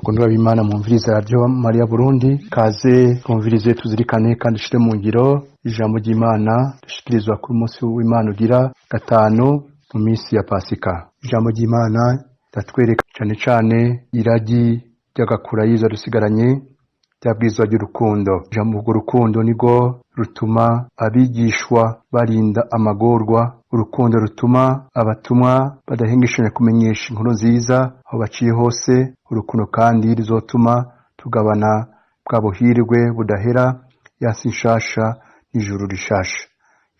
Bakundwa b'Imana mwumviriza Radio Maria Burundi, kaze twumvirize, tuzirikane kandi dushire mu ngiro ijambo ry'Imana dushikirizwa kuri munsi w'Imana ugira gatanu mu minsi ya Pasika. Ijambo ry'Imana riratwereka cane cane iragi ry'agakura yiza dusigaranye ryabwirizwa ry'urukundo. Ijambo urwo rukundo nirwo rutuma abigishwa barinda amagorwa, urukundo rutuma abatumwa badahengeshanya kumenyesha inkuru nziza aho baciye hose, urukundo kandi ruzotuma tugabana bwa buhirwe budahera, yasi nshasha n'ijuru rishasha.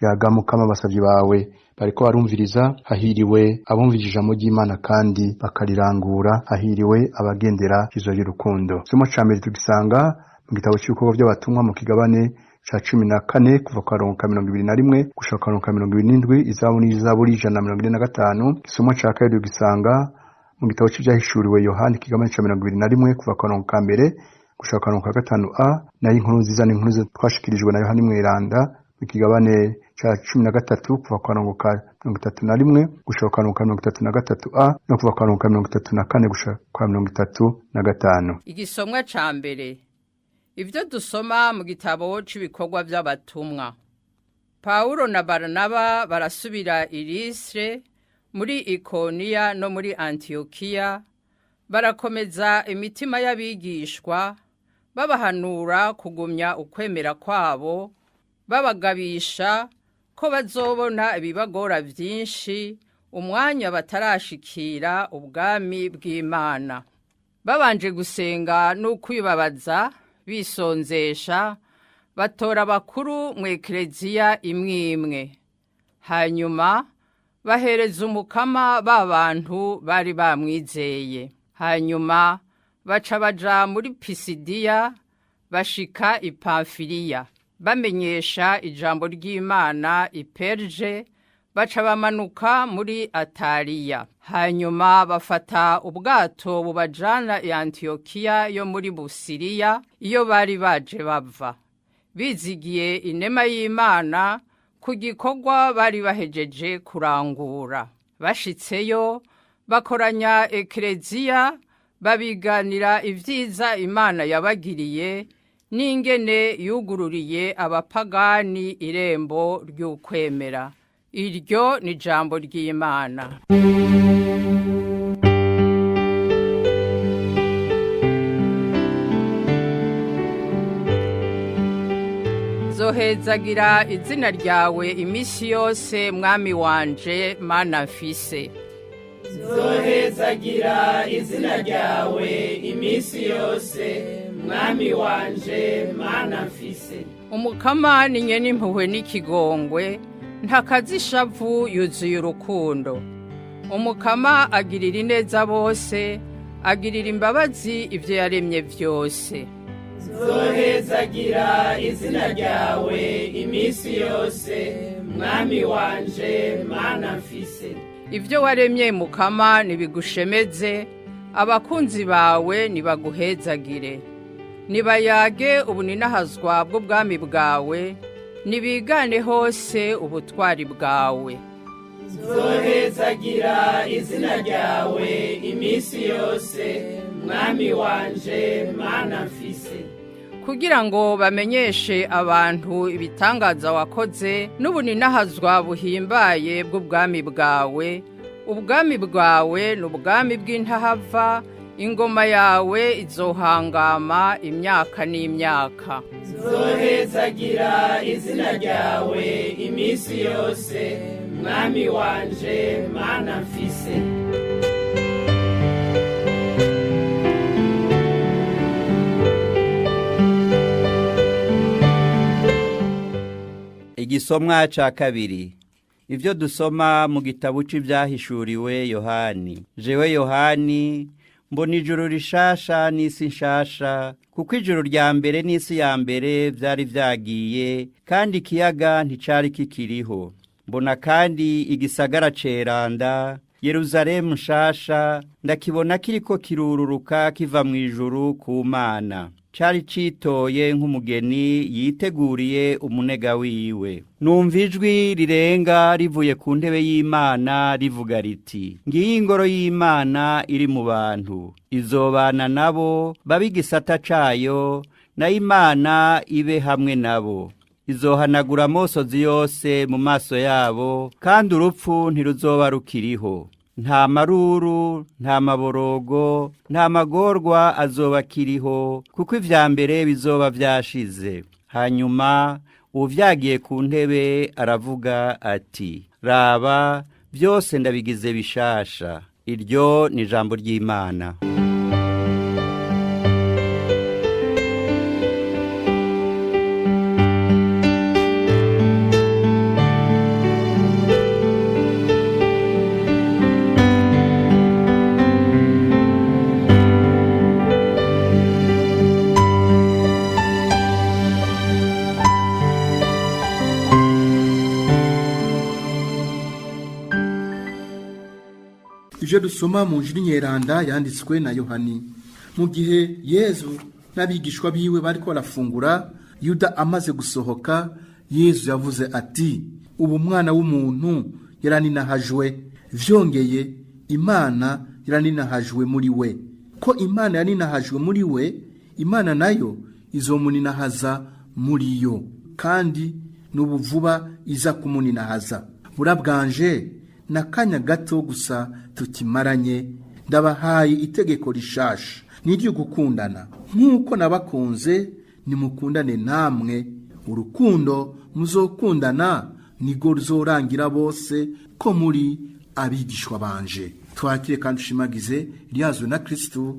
Yaga Mukama, abasavyi bawe bariko barumviriza. Hahiriwe abumvije ijambo ry'Imana kandi bakarirangura, hahiriwe abagendera izo y'urukundo. Isomo ca mbere tugisanga mu gitabo cy'ibikorwa by'abatumwa mu kigabane ca 14 kuva ku karongo ka 21 gushika ku karongo ka 27, izabu n'izaburi 145. Isomo ca kabiri tugisanga mu gitabo cy'ivyahishuriwe Yohani, ikigabane ca 21 kuva ku karongo ka mbere gushika ku karongo ka gatanu a, nayo inkuru nziza ni inkuru twashikirijwe na Yohani Mweranda mu kigabane ca 13 kuva ku karongo ka 31 gushika ku karongo ka 33 a, no kuva ku karongo ka 34 gushika ku ka 35. Igisomwa ca mbere. Ibyo dusoma mu gitabo c'ibikorwa by'abatumwa. Pawulo na Baranaba barasubira i Listre, muri Ikoniya no muri Antiyokiya, barakomeza imitima y'abigishwa, babahanura kugumya ukwemera kwabo, babagabisha ko bazobona ibibagora byinshi umwanya batarashikira ubwami bw'Imana. Babanje gusenga no kwibabaza bisonzesha, batora abakuru mu ekereziya imwe imwe. Hanyuma bahereza Umukama ba bantu bari bamwizeye. Hanyuma baca baja muri Pisidiya, bashika i Pamfiliya, bamenyesha ijambo ry'Imana i Perje, baca bamanuka muri Ataliya. Hanyuma bafata ubwato bubajana i Antiyokiya yo muri Busiriya, iyo bari baje bava, bizigiye inema y'Imana ku gikorwa bari bahejeje kurangura. Bashitseyo bakoranya ekereziya, babiganira ibyiza Imana yabagiriye n'ingene yugururiye abapagani irembo ry'ukwemera. Iryo ni ijambo ry'Imana. Zohezagira izina ryawe iminsi yose, Mwami wanje, Mana mfise. Zohezagira izina ryawe iminsi yose, Mwami wanje, Mana mfise. Umukama ni nyene impuhwe n'ikigongwe, ntakazishavu, yuzuye urukundo. Umukama agirira ineza bose, agirira imbabazi ivyo yaremye vyose. Zohezagira izina ryawe iminsi yose, Mwami wanje, Mana mfise. Ibyo waremye, Mukama, nibigushemeze, abakunzi bawe nibaguhezagire. Nibayage ubuninahazwa bw'ubwami bwawe, nibigane hose ubutwari bwawe. Zohezagira izina ryawe iminsi yose, Mwami wanje, Mana mfise. Kugira ngo bamenyeshe abantu ibitangaza wakoze n'ubuninahazwa buhimbaye bw'ubwami bwawe. Ubwami bwawe ni ubwami bw'intahava, ingoma yawe izohangama imyaka n'imyaka. Zohezagira izina ryawe iminsi yose, Mwami wanje, Mana mfise. Igisomwa ca kabiri. Ibyo dusoma mu gitabo cy'ibyahishuriwe Yohani. Jewe Yohani mbona ijuru rishasha n'isi nshasha, kuko ijuru rya mbere n'isi ya mbere byari byagiye, kandi ikiyaga nticari kikiriho. Mbona kandi igisagara ceranda. Yeruzalemu nshasha, ndakibona kiriko kirururuka kiva mu ijuru ku Mana. Cari citoye nk'umugeni yiteguriye umunega wiwe. Numva ijwi rirenga rivuye ku ntebe y'Imana rivuga riti: Ngiyi ingoro y'Imana iri mu bantu, izobana nabo babe igisata cayo, nayo Imana ibe hamwe nabo. Izohanagura amosozi yose mu maso yabo, kandi urupfu ntiruzoba rukiriho. Nta maruru, nta maborogo, nta magorwa azoba akiriho, kuko ivya mbere bizoba vyashize. Hanyuma uwuvyagiye ku ntebe aravuga ati: Raba, vyose ndabigize bishasha. Iryo ni ijambo ry'Imana. Ivyo dusoma mu Njiri Nyeranda yanditswe na Yohani. Mu gihe Yezu n'abigishwa biwe bariko barafungura, Yuda amaze gusohoka, Yezu yavuze ati: ubu mwana w'umuntu yaraninahajwe, vyongeye Imana yaraninahajwe muri we. Ko Imana yaninahajwe muri we, Imana nayo izomuninahaza muri yo, kandi n'ubu vuba iza kumuninahaza. Burabwanje nakanya gato gusa tukimaranye, ndabahaye itegeko rishasha, niryo gukundana. Nk'uko nabakunze, nimukundane namwe. Urukundo muzokundana nigo ruzorangira bose ko muri abigishwa banje. Twakire kandi ushimagize ryazwe na Kristo.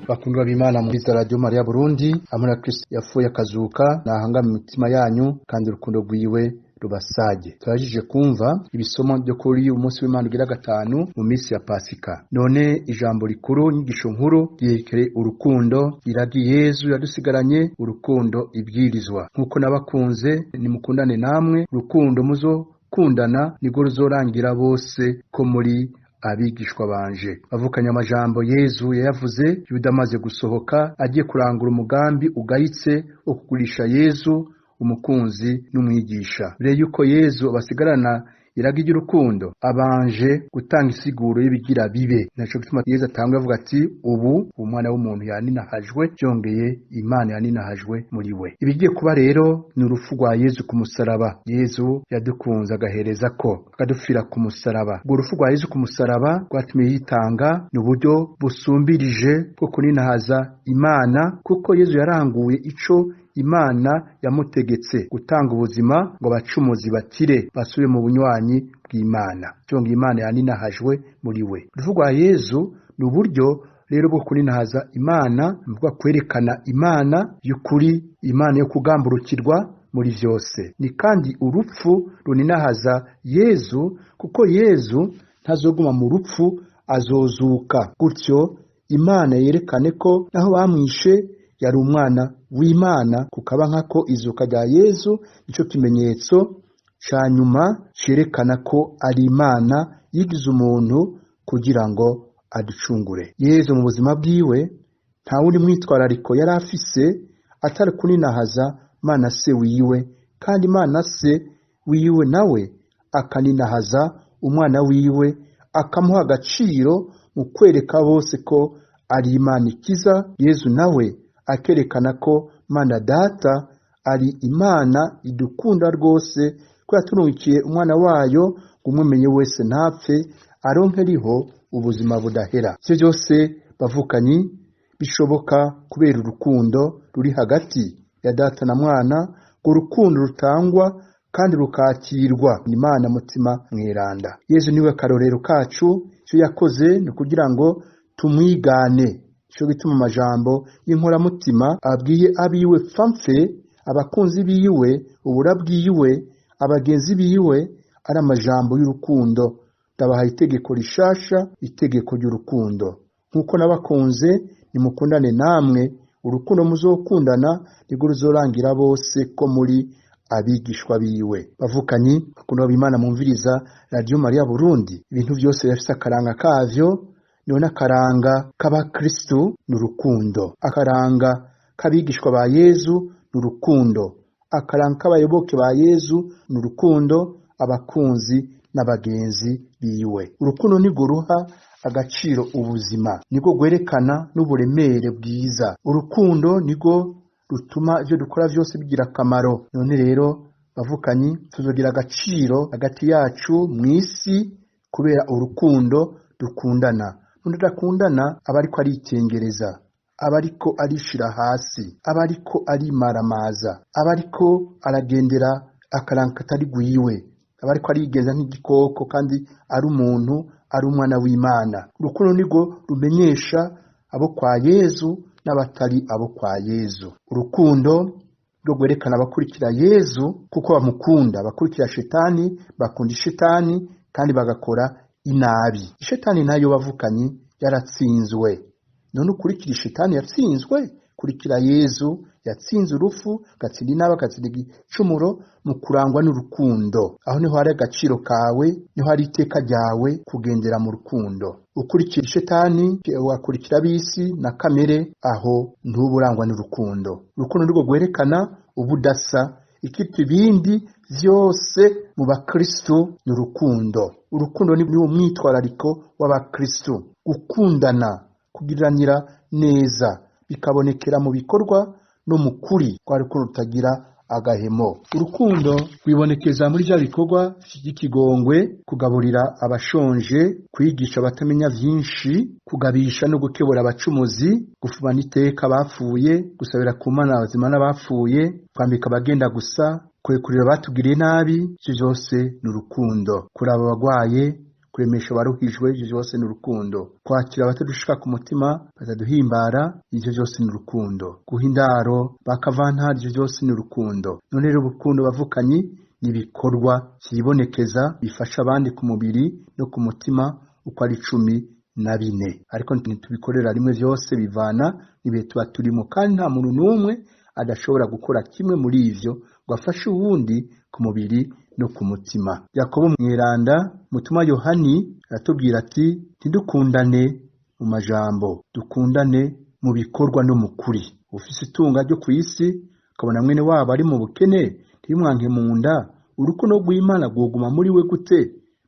Bakundwa b'Imana muri Radio Maria Burundi, amara Kristo yapfuye akazuka nahanga mu mitima yanyu kandi urukundo rwiwe rubasage. Turajije kumva ibisomo byo kuri umunsi w'Imana ugira gatanu mu minsi ya Pasika. None ijambo rikuru, inyigisho nkuru yerekeye urukundo, iragi Yezu yadusigaranye, urukundo ibwirizwa. Nkuko nabakunze nimukundane namwe, urukundo muzokundana nirwo ruzorangira bose ko muri abigishwa banje. Bavukanye amajambo Yezu yayavuze Yuda amaze gusohoka agiye kurangura umugambi ugayitse wo kugurisha Yezu umukunzi n'umwigisha. Mbere yuko Yezu abasigarana iragi ry'urukundo, abanje gutanga isiguro y'ibigira bibe. Naco gituma Yezu atanga avuga ati: ubu umwana w'umuntu yaninahajwe, byongeye Imana yaninahajwe muri we. Ibigiye kuba rero ni urupfu rwa Yezu ku musaraba. Yezu yadukunze agahereza ko akadupfira ku musaraba. Urwo rupfu rwa Yezu ku musaraba rwatumye yitanga, ni uburyo busumbirije bwo kuninahaza Imana, kuko Yezu yaranguye ico Imana yamutegetse, gutanga ubuzima ngo abacumuzi bakire basubire mu bunywanyi bw'Imana. Cyongeye Imana yaninahajwe muri we. Urupfu rwa Yezu ni uburyo rero bwo kuninahaza Imana, bwo kwerekana Imana y'ukuri, Imana yo kugamburukirwa muri vyose. Ni kandi urupfu runinahaza Yezu, kuko Yezu ntazoguma mu rupfu, azozuka. Gutyo Imana yerekane ko naho bamwishe yari umwana w'Imana, kukaba nkako izuka rya Yezu nico kimenyetso ca nyuma cerekana ko ari Imana yigize umuntu kugira ngo aducungure. Yezu mu buzima bwiwe nta wundi mwitwarariko yari afise atari kuninahaza Mana se wiwe, kandi Mana se wiwe nawe akaninahaza umwana wiwe, akamuha agaciro mu kwereka bose ko ari Imana ikiza. Yezu nawe akerekana ko Mana Data ari Imana idukunda rwose, ko yaturungikiye umwana wayo ngo umumenye wese ntapfe, aronke riho ubuzima budahera. Ivyo byose bavukanyi bishoboka kubera urukundo ruri hagati ya Data na Mwana, ngo urukundo rutangwa kandi rukakirwa Imana Mutima Mweranda. Yezu niwe karorero kacu, icyo yakoze ni kugira ngo tumwigane. Ico gituma amajambo y'inkoramutima abwiye abiwe famfe abakunzi biwe, ubura bwiwe, abagenzi biwe, ari amajambo y'urukundo. Ndabahaye itegeko rishasha, itegeko ry'urukundo. Nk'uko nabakunze, nimukundane namwe. Urukundo muzokundana nirwo ruzorangira bose ko muri abigishwa biwe. Bavukanyi bakundwa b'Imana, mumviriza Radio Maria Burundi, ibintu byose birafise akaranga kavyo. Niho n'akaranga k'abakristu ni urukundo, akaranga k'abigishwa ba Yezu ni urukundo, akaranga k'abayoboke ba Yezu ni urukundo, abakunzi n'abagenzi biwe. Urukundo nirwo ruha agaciro ubuzima, nirwo rwerekana n'uburemere bwiza. Urukundo nirwo rutuma ivyo dukora vyose bigira akamaro. None rero bavukanyi, tuzogira agaciro hagati yacu mw'isi kubera urukundo dukundana. Undi adakundana aba ariko arikengereza, aba ariko arishira hasi, aba ariko arimaramaza, aba ariko aragendera akaranga katari gwiwe, aba ariko arigenza nk'igikoko kandi ari umuntu, ari umwana w'Imana. Urukundo nirwo rumenyesha abo kwa Yezu n'abatari abo kwa Yezu. Urukundo rwo rwerekana abakurikira Yezu kuko bamukunda. Abakurikira shetani bakunda ishetani kandi bagakora inabi. Ishetani nayo bavukanyi yaratsinzwe. None ukurikira ishetani yatsinzwe, kurikira Yezu yatsinze urupfu, agatsinda inabi, agatsinda igicumuro mu kurangwa n'urukundo. Aho niho hari agaciro kawe, niho hari iteka ryawe, kugendera mu rukundo. Ukurikira ishetani, ugakurikira ab'isi na kamere, aho ntuba urangwa n'urukundo. Urukundo nirwo rwerekana ubudasa. Ikiruta ibindi vyose mu bakristu ni urukundo. Urukundo ni wo mwitwarariko w'abakristu. Gukundana, kugiriranira neza, bikabonekera mu bikorwa no mu kuri, kwa rukundo rutagira agahemo. Urukundo rwibonekeza muri vya bikorwa vy'ikigongwe: kugaburira abashonje, kwigisha abatamenya vyinshi, kugabisha no gukebura abacumuzi, gufumana iteka abapfuye, gusabira ku Mana abazima n'abapfuye, kwambika abagenda gusa, kurekurira abatugiriye nabi. Ivyo vyose ni urukundo. Kuraba abagwaye, kuremesha abaruhijwe, ivyo vyose ni urukundo. Kwakira abatadushika ku mutima, bataduhimbara, ivyo vyose ni urukundo. Guha indaro bakavantara, ivyo vyose ni urukundo. None rero urukundo bavukanyi ni ibikorwa vyibonekeza bifasha abandi ku mubiri no ku mutima uko ari 14. Ariko ntitubikorera rimwe vyose, bivana n'ibihe tuba turimo, kandi nta muntu n'umwe adashobora gukora kimwe muri ivyo ngo afashe uwundi ku mubiri no ku mutima. Yakobo mweranda, mutuma Yohani aratubwira ati: ntidukundane mu majambo, dukundane mu bikorwa no mu kuri. Ufise itunga ryo ku isi akabona mwene wabo ari mu bukene, ntibimwanke mu nda, urukundo rw'Imana rwoguma muri we gute?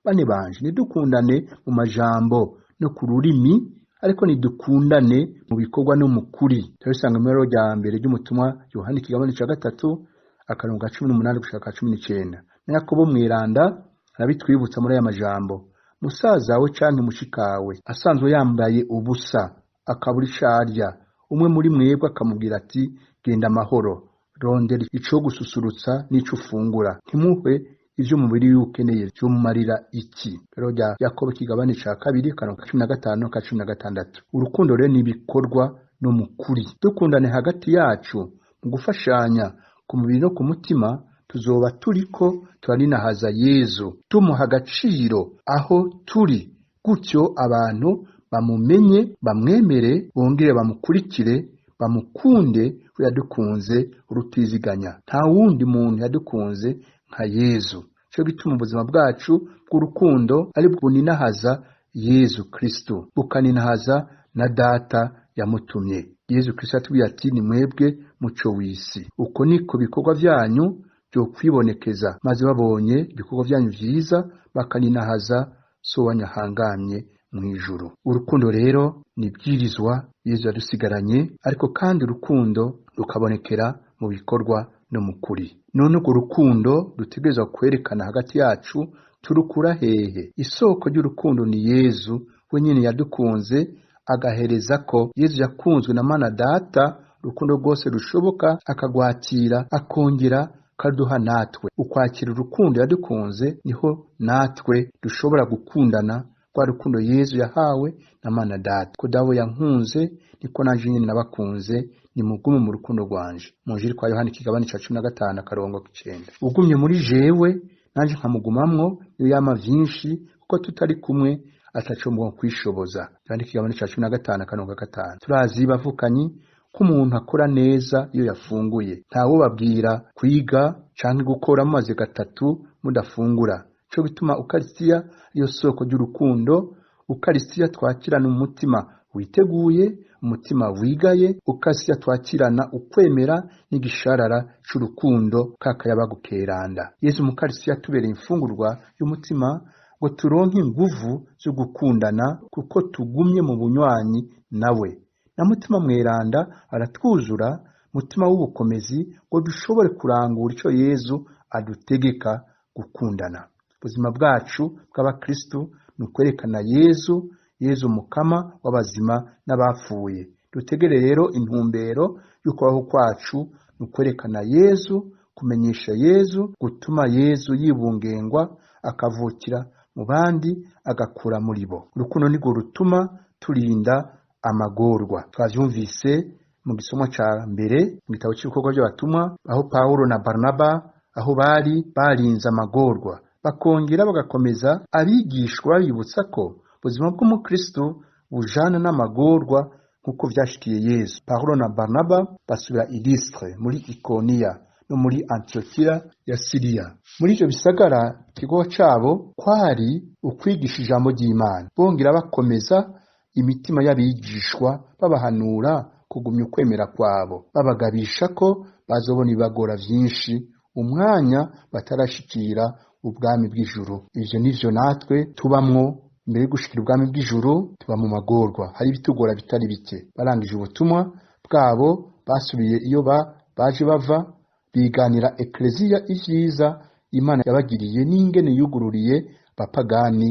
Bane banje, ntidukundane mu majambo no ku rurimi, ariko nidukundane mu bikorwa no mu kuri. Turabisanga mu ibaruwa rya mbere ry'umutumwa Yohani, ikigabane ca 3, akarongo ka 18 gushika ka 19. Na Yakobo mweranda arabitwibutsa muri aya majambo: musaza we canke mushikawe asanzwe yambaye ubusa, akabura ico arya, umwe muri mwebwe akamubwira ati: genda amahoro, rondera ico gususurutsa n'ico ufungura, ntimuhe ivyo umubiri wiwe ukeneye, vyomumarira iki? Rero rya Yakobo ikigabane ca 2, akarongo ka 15 ka 16. Urukundo rero ni ibikorwa no mu kuri. Dukundane hagati yacu mu gufashanya ku mubiri no ku mutima, tuzoba turiko turaninahaza Yezu, tumuha agaciro aho turi, gutyo abantu bamumenye, bamwemere, bongere bamukurikire, bamukunde. We yadukunze urutiziganya, nta wundi muntu yadukunze nka Yezu. Cyo gituma ubuzima bwacu bw'urukundo ari buninahaza Yezu Kristo, bukaninahaza na Data yamutumye. Yezu Kristo yatubwiye ati: ni mwebwe muco w'isi, uko niko bikorwa vyanyu byo kwibonekeza, maze babonye ibikorwa vyanyu vyiza bakaninahaza So wanyahangamye mw'ijuru. Urukundo rero ni ibwirizwa Yezu yadusigaranye, ariko kandi urukundo rukabonekera mu bikorwa no mu kuri. None urwo rukundo dutegerezwa kwerekana hagati yacu turukura hehe? Isoko ry'urukundo ni Yezu wenyine yadukunze agahereza ko Yezu yakunzwe na Mana Data urukundo rwose rushoboka, akagwakira akongera kaduha natwe. Ukwakira urukundo yadukunze niho natwe dushobora gukundana rwa rukundo Yezu yahawe na Mana Data. Ko Dawe yankunze niko naje nyine nabakunze, Nimugume mu rukundo rwanje. Mu Njiri kwa Yohani ikigabane ca 15 akarongo k'icenda. Ugumye muri jewe nanje nkamugumamwo, niyo yama vyinshi, kuko tutari kumwe ataco mwo kwishoboza. Yohani ikigabane ca 15 akarongo 5. Turazi bavukanyi ko umuntu akora neza iyo yafunguye. Ntawobabwira kwiga canke gukora mumaze gatatu mudafungura. Ico gituma Ukaristiya ariyo soko ry'urukundo. Ukaristiya twakirana umutima witeguye, umutima wigaye. Ukaristiya twakirana ukwemera n'igisharara c'urukundo kakayabagu keranda. Yezu mu Ukaristiya tubereye imfungurwa y'umutima ngo turonke inguvu zo gukundana, kuko tugumye mu bunywanyi nawe. Na Mutima Mweranda aratwuzura mutima w'ubukomezi ngo dushobore kurangura ico Yezu adutegeka gukundana. Ubuzima bwacu bw'abakristu ni ukwerekana Yezu, Yezu mukama w'abazima n'abapfuye. Dutegere rero intumbero y'ukubaho kwacu ni ukwerekana Yezu, kumenyesha Yezu, gutuma Yezu yibungengwa akavukira mu bandi agakura muri bo. Urukundo nirwo rutuma turinda amagorwa. Twavyumvise mu gisomo ca mbere mu gitabo cy'ibikorwa by'abatumwa, aho Pawulo na Barnaba aho bari barinze amagorwa, bakongera bagakomeza abigishwa babibutsa ko ubuzima bw'umukristo bujana n'amagorwa nk'uko vyashikiye Yezu. Pawulo na Barnaba basubira i Listre, muri Ikoniya no muri Antiokiya ya Siriya. Muri ivyo bisagara ikigo cabo kwari ukwigisha ijambo ry'Imana, bongera bakomeza imitima y'abigishwa, babahanura kugumya ukwemera kwabo, babagabisha ko bazobona ibibagora vyinshi umwanya batarashikira ubwami bw'ijuru. Ivyo nivyo natwe tubamwo mbere yo gushikira ubwami bw'ijuru, tuba mu magorwa, hari ibitugora bitari bike. Barangije ubutumwa bwabo basubiye iyo baje bava, biganira ekleziya ivyiza Imana yabagiriye n'ingene yugururiye bapagani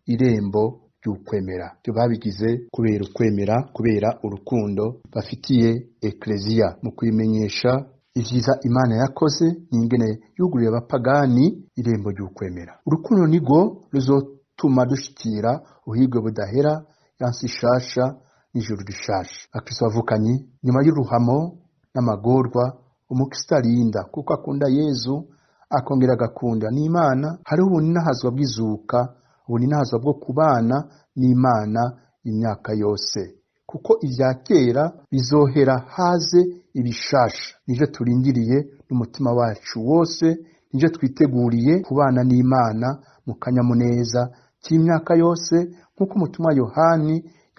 irembo ry'ukwemera. Ibyo babigize kubera ukwemera, kubera urukundo bafitiye ekleziya, mu kuyimenyesha ivyiza Imana yakoze n'ingene yugururiye abapagani irembo ry'ukwemera. Urukundo nirwo ruzotuma dushikira ubuhigwe budahera, yansi ishasha n'ijuru rishasha. Bakristo bavukanyi, nyuma y'uruhamo n'amagorwa, umukristo arinda kuko akunda Yezu akongera agakunda n'Imana. Hariho ubuninahazwa bw'izuka, ubuninahazwa bwo kubana n'Imana imyaka yose, kuko ivya kera bizohera haze ibishasha. Nivyo turindiriye n'umutima wacu wose, nivyo twiteguriye kubana n'Imana mu kanyamuneza k'imyaka yose, nk'uko umutumwa Yohani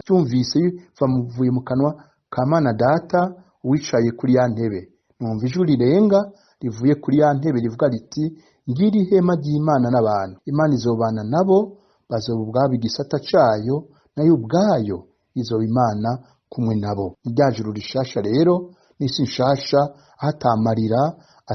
yumvise bivuye mu kanwa ka Mana Data wicaye kuri ya ntebe. Numva ijwi rirenga rivuye kuri ya ntebe rivuga riti: ngiri ihema ry'Imana n'abantu, Imana izobana nabo, bazoba ubwabo igisata cayo, nayo ubwayo izoba Imana kumwe nabo. Ni rya juru rishasha rero n'isi nshasha, aho atamarira,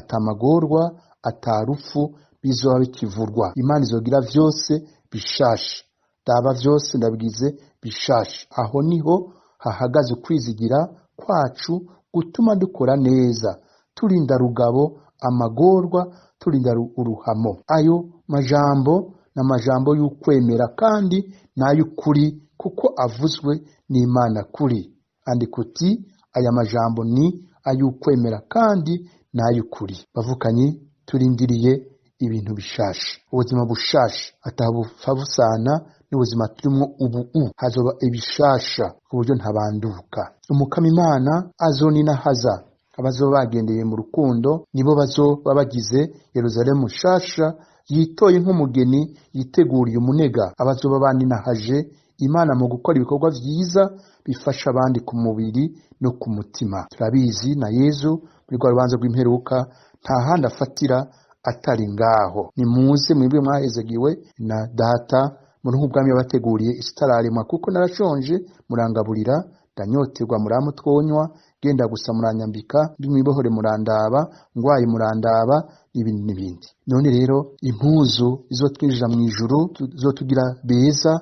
atamagorwa, atarupfu bizoba bikivurwa. Imana izogira vyose bishasha. Daba vyose ndabigize bishasha. Aho niho hahagaze ukwizigira kwacu gutuma dukora neza, turinda rugabo amagorwa, turinda uruhamo. Ayo majambo n'amajambo y'ukwemera kandi n'ay'ukuri, kuko avuzwe n'Imana kuri. Andika uti aya majambo ni ay'ukwemera kandi n'ay'ukuri. Bavukanyi, turindiriye ibintu bishasha, ubuzima bushasha atabupfa busana n'ubuzima turimwo ubu. Hazoba ibishasha ku buryo ntabanduka. Umukama Imana azoninahaza abazoba bagendeye mu rukundo, nibo bazoba bagize Yerusalemu nshasha yitoye nk'umugeni yiteguriye umunega. Abazoba baninahaje Imana mu gukora ibikorwa vyiza bifasha abandi ku mubiri no ku mutima. Turabizi na Yezu muri rwa rubanza rw'imperuka nta handi afatira atari ngaho. Nimuze mwebwe mwahezegiwe na Data, muronke ubwami yabateguriye isi itararemwa, kuko narashonje murangaburira, ndanyoterwa muramutwonywa, genda gusa muranyambika, ndi mwibohore murandaba, ngwaye murandaba, n'ibindi n'ibindi. None rero impuzu izotwinjira mu ijuru, izotugira beza,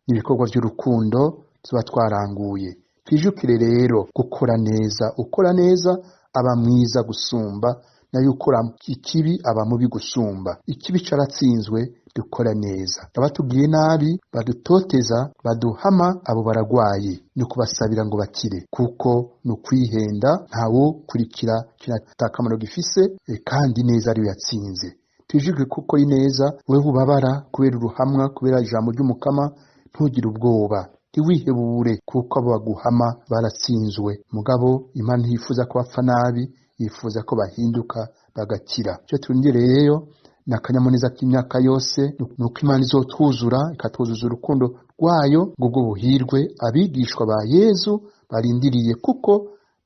n'ibikorwa by'urukundo tuba twaranguye. Twijukire rero gukora neza. Ukora neza aba mwiza gusumba Nayo ukora ikibi aba mubi gusumba. Ikibi caratsinzwe, dukora neza. Abatubwiye nabi, badutoteza, baduhama, abo baragwaye, ni ukubasabira ngo bakire, kuko ni ukwihenda. Ntawokurikira kinatakamaro gifise, kandi neza ariyo yatsinze. Twijijwe kuko ineza. Wewe ubabara kubera uruhamwa, kubera ijambo ry'Umukama, ntugire ubwoba, ntiwihebure, kuko abo baguhama baratsinzwe. Mugabo Imana ntiyifuza ko bapfa nabi, yifuza ko bahinduka bagakira. Icyo turongereyeyo ni akanyamuneza k'imyaka yose, ni uko Imana izotwuzura, ikatwuzuza urukundo rwayo. Ngubwo buhirwe abigishwa ba Yezu barindiriye, kuko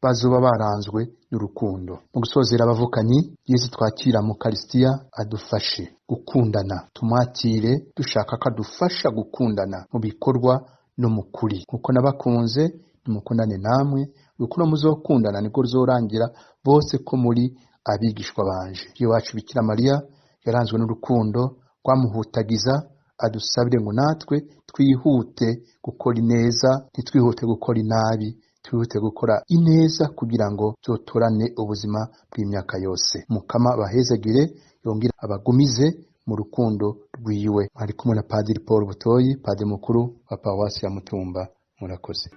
bazoba baranzwe n'urukundo. Mu gusozera, abavukanyi, Yezu twakira mu Karisitiya adufashe gukundana. Tumwakire dushaka ko adufasha gukundana mu bikorwa no mu kuri. Kuko nabakunze, nimukundane namwe. Urukundo muzokundana nibwo ruzorangira bose ko muri abigishwa banje. Iwacu Bikira Mariya yaranzwe n'urukundo rwamuhutagiza, adusabire ngo natwe twihute gukora ineza, ntitwihute gukora inabi, twihute gukora ineza kugira ngo tutorane ubuzima bw'imyaka yose. Mukama abahezagire, yongere abagumize mu rukundo rwiwe. Mwari kumwe na Padiri Paul Butoyi, padiri mukuru wa paruwasi ya Mutumba. Murakoze.